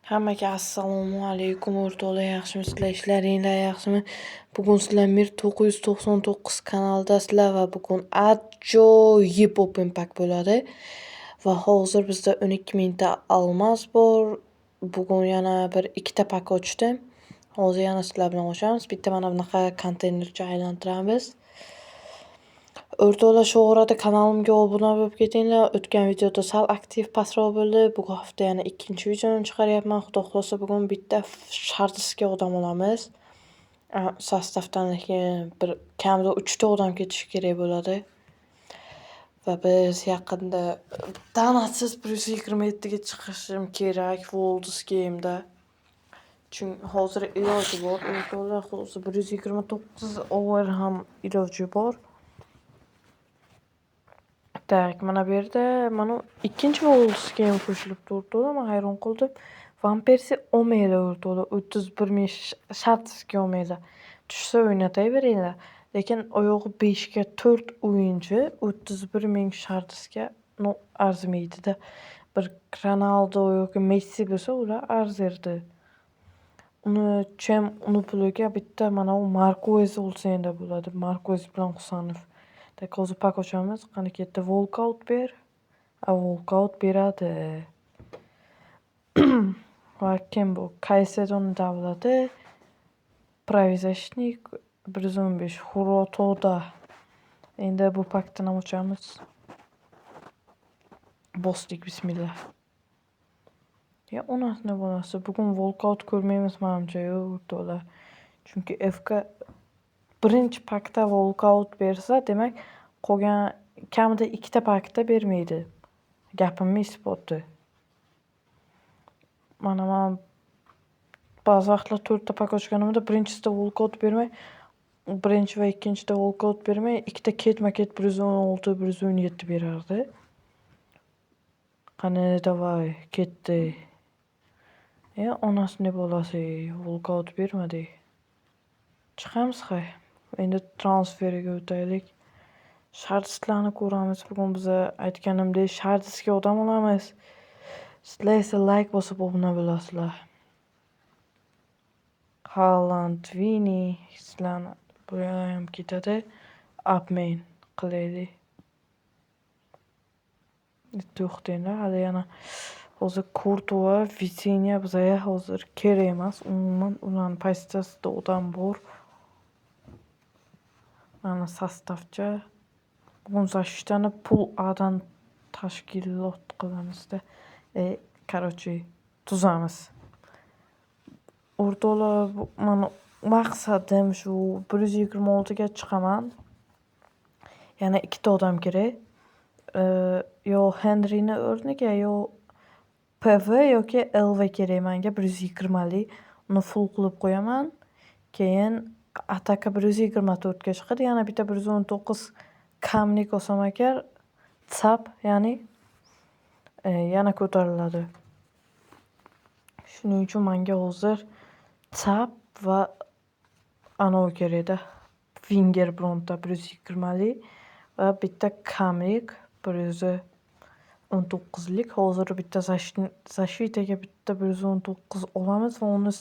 Hammaga assalomu alaykum o'rtoqlar, yaxshimisizlar, ishlaringlar yaxshimi? Bugun sizlar Mir 999 kanalidasizlar va bugun ajoyib open pack bo'ladi. Va hozir bizda 12 mingta almaz bor. Bugun yana bir ikkita pak ochdim. Hozir yana sizlar bilan ochamiz. Bitta mana bunaqa konteynercha aylantiramiz. O'rtoqlar, shu orada kanalimga obuna bo'lib ketinglar. O'tgan videoda sal aktiv pastroq bo'ldi. Bu hafta yana ikkinchi videoni chiqaryapman. Xudo xohlasa bugun bitta шардский odam olamiz. Состав dan keyin bir kamida 3 ta odam ketishi kerak bo'ladi. Va biz yaqinda donatsiz 127 ga chiqishim kerak World's Game'da. Chunki hozir iloji bor o'rtoqlar, hozir 129 over ham iloji bor. Так, mana bu yerda mana ikkinchi World's Game qo'shilibdi o'rtoqlar, men hayron qoldim. Van Persie olmanglar o'rtoqlar, 31 ming шардский olmanglar. Tushsa o'ynataveringlar. Lekin oyog'i 5 ga 4 o'yinchi 31 ming шардский ga, ну, arzimaydi-da. Bir Ronaldo yoki Messi bo'lsa, ular arzirdi. Uni чем uni puliga bitta mana u Marquez olsanglar bo'ladi. Marquez bilan Husanov. Так, hozir pak ochamiz. Qani ketdi? Walkout ber. A, walkout beradi. Va kim bu? Kaysedoni davlati. Правозащитник 115 Hurotoda. Endi bu pakdan ham ochamiz. Bosdik, bismillah. Ya onasini bolasi. Bugun walkout ko'rmaymiz manimcha, yo'q o'rtoqlar. Chunki FK birinchi pakda walkout bersa, demak, qolgan kamida ikkita pakda bermaydi. Gapimni isboti. Mana man ba'zi vaqtlar to'rtta pak ochganimda birinchisida walkout bermay, birinchi va ikkinchida walkout bermay, ikkita ketma-ket 116, 117 berardi. Qani, давай, ketdi. E, onasini bolasi, walkout bermadi. Chiqamiz hay. Endi transferga o'taylik. Шардский larni ko'ramiz. Bugun biza aytganimdek шардский odam olamiz. Sizlar esa layk bosib obuna bo'lasizlar. Haaland, Vini, sizlarni bular ham ketadi. Обмен qilaylik. To'xtanglar, hali yana hozir Kurtua, Vitinha bizga hozir kerak emas. Umuman ularni pozitsiyasida odam bor. Mana состав cha. Bugun защита ni pul Adan tashkilot qilamizda. Короче, tuzamiz. O'rtoqlar, mani maqsadim shu 126 ga chiqaman. Yana ikkita odam kerak. Yo Henryni o'rniga, yo PV yoki LV kerak menga 120lik. Uni full qilib qo'yaman. Keyin ataka 124 ga chiqadi. Yana bitta 119 камник olsam agar, ЦАП, ya'ni yana ko'tariladi. Shuning uchun menga hozir ЦАП va anavi kerakda. Vinger bironta 120lik va bitta камник 119lik. Hozir bitta защита ga bitta 119 olamiz va uni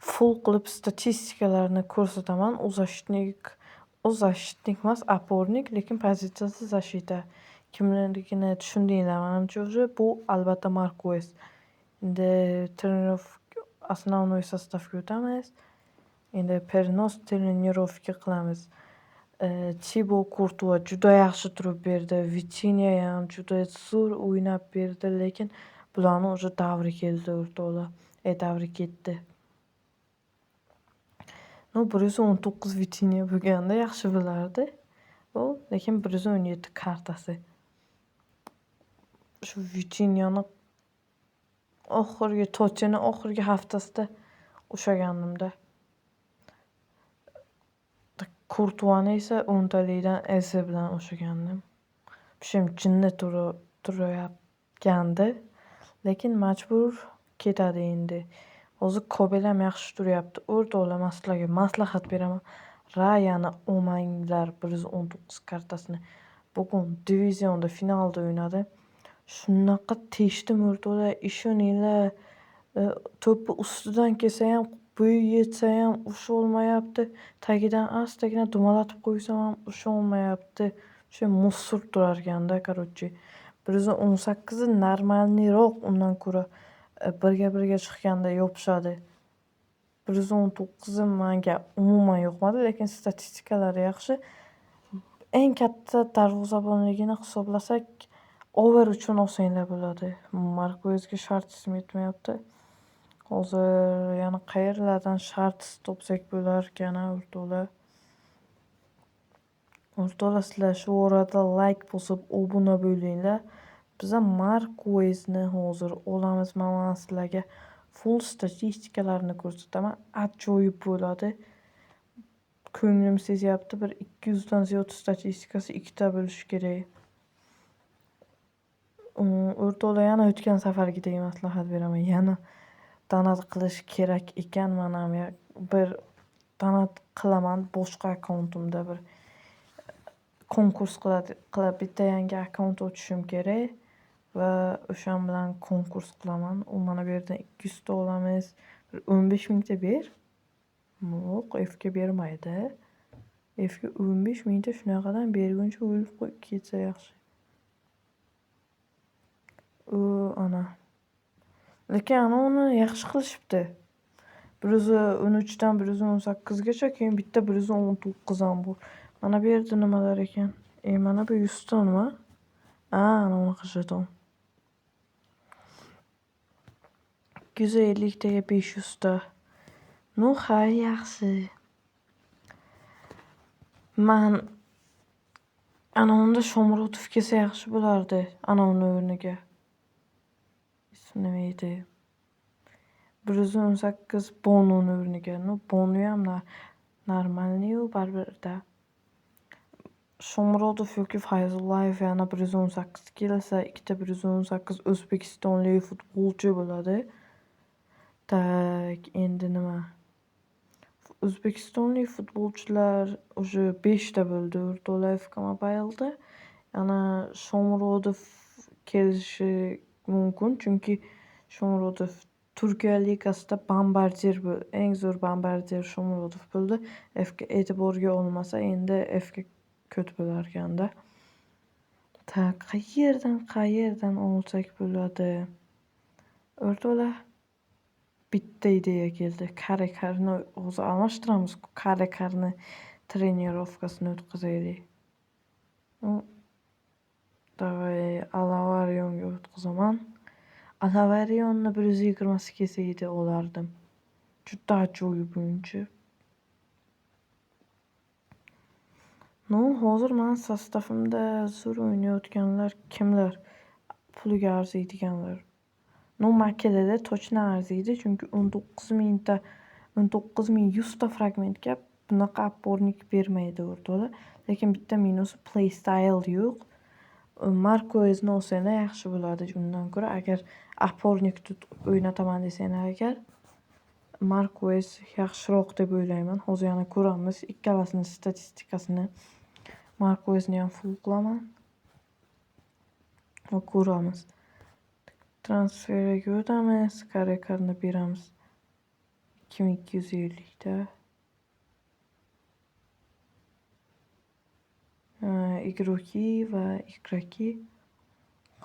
full qilib statistikalarni ko'rsataman. U защитник, u защитник emas, опорник, lekin pozitsiyasi защита. Kimligini tushundinglar manimcha уже. Bu albatta Marquez. Endi тренировка, основной состав ga o'tamiz. Endi перенос тренировка qilamiz. Tibo Kurtua juda yaxshi turib berdi. Vitinha ham juda zo'r o'ynab berdi, lekin bularni уже davri keldi o'rtoqlar. E, davri ketdi. Ну, 119 Vitinha bo'lganda yaxshi bo'lardi. U, lekin 117 kartasi. Shu Vitinhani oxirgi Tottini oxirgi haftasida ushlagandimda. Kurtuani esa o'ntalikdan Eze bilan ushlagandim. Pishim jinni turayotgandi, lekin majbur ketadi endi. Hozir Kobel ham yaxshi turyapti. O'rtoqlar, man sizlarga maslahat beraman. Rayani olmanglar 119 kartasini. Bugun divizionda finalda o'ynadi. Shunaqa teshdim o'rtoqlar, ishoninglar. To'pni ustidan kelsa ham, bo'yi yetsa ham usholmayapti. Tagidan astagina dumalatib qo'ysam ham usholmayapti. Shu musor turar ekanda, короче. 118 normalniroq undan ko'ra birga-birga chiqqanda yopishadi. 119 menga umuman yoqmadi, lekin statistikalari yaxshi. Eng katta darvozabonligini hisoblasak, over uchun olsanglar bo'ladi. Marquezga shartsim yetmayapti. Hozir yana qayerlardan shart topsak bo'larkan, o'rtoqlar. O'rtoqlar, sizlar shu orada like bosib obuna bo'linglar. Biza Marquezni hozir olamiz. Men sizlarga full statistikalarni ko'rsataman. Ajoyib bo'ladi. Ko'nglim sezyapti, bir 200 dan ziyod statistikasi ikkita bo'lishi kerak. O'rtoqlar, yana o'tgan safargidek maslahat beraman. Yana donat qilish kerak ekan. Men ham bir donat qilaman boshqa akkauntimda, bir konkurs qilib bitta yangi akkaunt ochishim kerak va o'shan bilan konkurs qilaman. U mana bu yerdan 200 ta olamiz. Bir 15 mingta ber. Yo'q, Fga bermaydi. Fga 15 mingta shunaqadan berguncha o'lib ketsa yaxshi. U ana. Lekin ana uni yaxshi qilishibdi. 113 dan 118 gacha, keyin bitta 119 ham bor. Mana bu yerda nimalar ekan? Mana bu 100 ta nima? A, ana unaqa jeton. 250 taga 500 ta. Ну, ha, yaxshi. Man ana unda Shomurodov kelsa yaxshi bo'lardi, ana uni o'rniga. Ismi nima edi? 118 Bonuni o'rniga. Ну, Bonu ham normalniy-u baribir-da. Shomurodov yoki Fayzullayev yana 118 kelsa, ikkita 118 o'zbekistonlik futbolchi bo'ladi. Tak, endi nima? O'zbekistonlik futbolchilar уже 5 ta bo'ldi o'rtoqlar FK Mobile'da. Yana Shomurodov kelishi mumkin, chunki Shomurodov Turkiya ligasida bombardir, eng zo'r bombardir Shomurodov bo'ldi. FK e'tiborga olmasa, endi FK ko't bo'larkanda. Tak, qayerdan olsak bo'ladi? O'rtoqlar, bitta ideya keldi. Kare-karni hozir almashtiramiz. Kare-karni trenirovkasini o'tkazaylik. Давай Alavarionga o'tkazaman. Alavarionni 120si kelsa edi olardim. Juda ajoyib o'yinchi. Ну, hozir mani sostavimda zo'r o'ynayotganlar kimlar? Puliga arziydiganlar. Ну, Makelele точно arziydi, chunki 19 mingta, 19 100 ta fragmentga bunaqa опорник bermaydi o'rtoqlar. Lekin bitta minusi, playstyle yo'q. Marquezni olsanglar yaxshi bo'ladi undan ko'ra, agar опорник o'ynataman desanglar, agar Marquez yaxshiroq deb o'ylayman. Hozir yana ko'ramiz ikkalasini statistikasini. Marquezni ham full qilaman va ko'ramiz. Transferga o'tamiz, Kare-karni beramiz. 2250 ta. Игроки va игроки.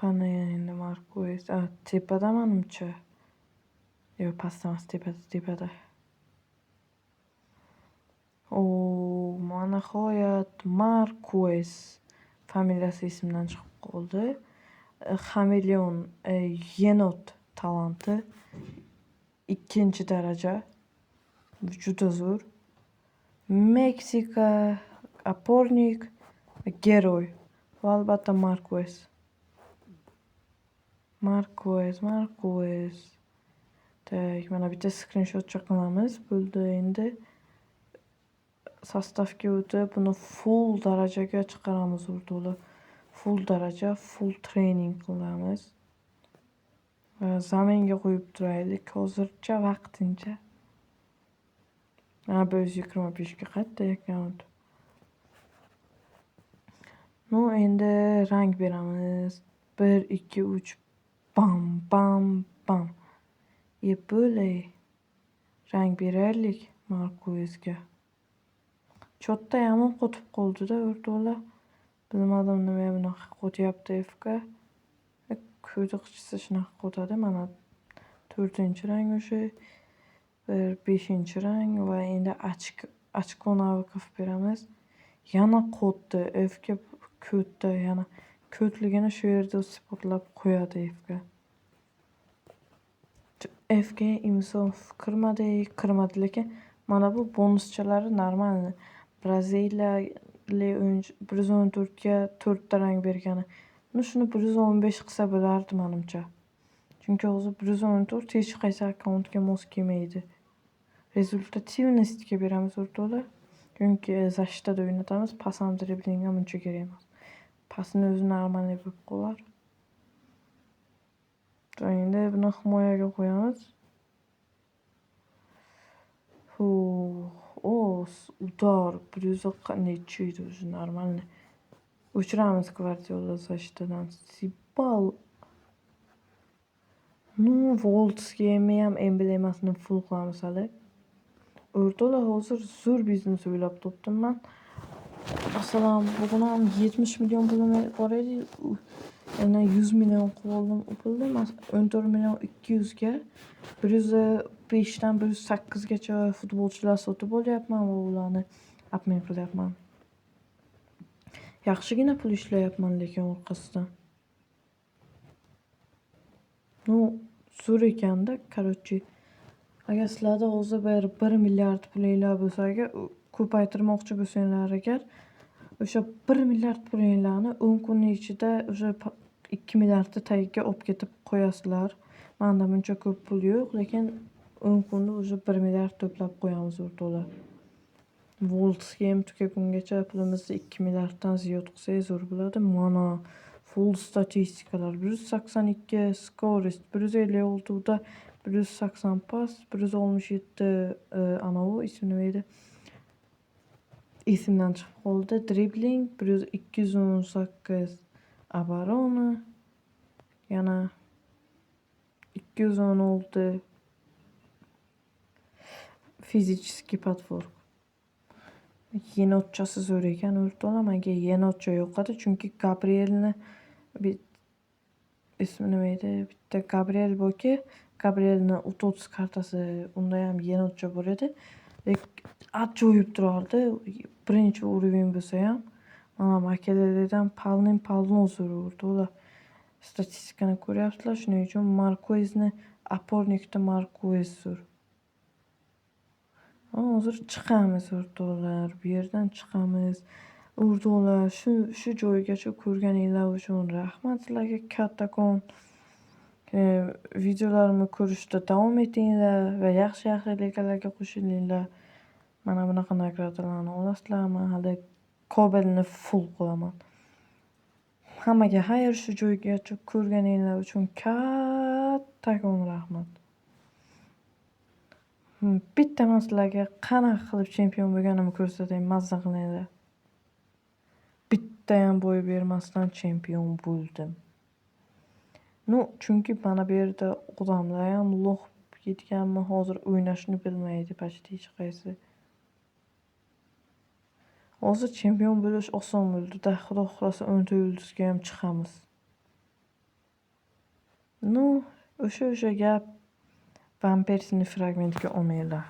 Qani endi Marquez? A, tepada manimcha. Yo'q, pastda emas, tepada, tepada. O, mana nihoyat Marquez. Familiyasi esimdan chiqib qoldi. Xameleon, yenot talanti. 2-daraja. Juda zo'r. Meksika, опорник, geroy va albatta Marquez. Marquez, Marquez. Tak, mana bitta skrinshotcha qilamiz. Bo'ldi endi. Sostavga o'tib, buni full darajaga chiqaramiz o'rtoqlar. Full daraja, full trening qilamiz. Zaminga qo'yib turaylik hozircha, vaqtincha. Mana 125 ga qayerda akkaunt? Ну, endi rang beramiz. 1, 2, 3, bam, bam, bam. Yeb bo'lay. Rang beraylik Marquezga. Чё-то yomon qotib qoldi-da, o'rtoqlar. Bilmadim, nima bunaqa qotyapti FK. Ko'diqchisi shunaqa qotadi. Mana 4-rang o'sha. Bir 5-rang va endi очко навыков beramiz. Yana qotdi. FK ko'tda yana ko'tligini shu yerda isbotlab qo'yadi FK. FK insof kirmadi, kirmadi, lekin mana bu bonuschalari нормальный. Braziliyalik o'yinchi 114 ga 4 ta rang bergani. Ну, shuni 115 qilsa bo'lardi menimcha. Chunki hozir 114 hech qaysi akkauntga mos kelmaydi. Результативность ga beramiz, o'rtoqlar. Chunki защита da o'ynatamiz, pas ham, dribling ham uncha kerak emas. Pasini o'zi нормальный bo'lib qolar. Endi buni himoyaga qo'yamiz. Fuh, o, удар 100 nechi edi уже, нормальный. O'chiramiz Gvardiola защита dan. Sibal. Ну, Voltsga ham emblemasini full qilamiz hali. O'rtoqlar, hozir zo'r biznes o'ylab topdim man. Masalan, bugun ham 70 million pulim bor edi. Yana 100 million qilib oldim u pulni. 14 million 200 ga 105 dan 108 gacha futbolchilar sotib olyapman va ularni обмен qilyapman. Yaxshigina pul ishlayapman lekin orqasidan. Ну, zo'r ekanda, короче. Agar sizlarda hozir bir milliard pulinglar bo'lsa agar, ko'paytirmoqchi bo'lsanglar agar, o'sha 1 milliard pulinglarni 10 kunning ichida o'sha 2 milliardni tagiga olib ketib qo'yasizlar. Manda buncha ko'p pul yo'q, lekin 10 kunda уже 1 milliard to'plab qo'yamiz, o'rtoqlar. Voltsga ham tugagungacha pulimizni 2 milliarddan ziyod qilsak, zo'r bo'ladi. Mana full statistikalar: 182 скорость, 156 удар, 180 pas, 167 anavi ismi nima edi? Esimdan chiqib qoldi. Dribling, 218 оборона, yana 216 физический подбор. Yenotchasi zo'r ekan, o'rtoqlar. Menga yenotcha yoqadi, chunki Gabrielni ismi nima edi? Bitta Gabriel borki, Gabrielni UTOTS kartasi, undayam yenotcha bor edi. Ajoyib turardi. Birinchi уровень bo'lsayam. Mana Makeleledan полным-полно zo'r, o'rtoqlar. Statistikani ko'ryapsizlar, shuning uchun Marquezni опорник da Marquez zo'r. Hozir chiqamiz, o'rtoqlar, bu yerdan chiqamiz. O'rtoqlar, shu joygacha ko'rganinglar uchun rahmat sizlarga kattakon. Videolarimni ko'rishda davom etinglar va yaxshi-yaxshi ligalarga qo'shilinglar. Mana bunaqa награда larni olasizlar. Man hali Kobelni full qilaman. Hammaga xayr, shu joygacha ko'rganinglar uchun kattakon rahmat. Bitta man sizlarga qanaqa qilib chempion bo'lganimni ko'rsatay, mazza qilinglar. Bittayam бой bermasdan chempion bo'ldim. Ну, chunki mana bu yerda odamlarayam лох bo'lib ketganmi, hozir o'ynashni bilmaydi почти hech qaysi. Hozir chempion bo'lish oson bo'ldi-da, Xudo xohlasa, 10 ta yulduzgayam chiqamiz. Ну, o'sha gap, Van Persini fragmentga olmanglar.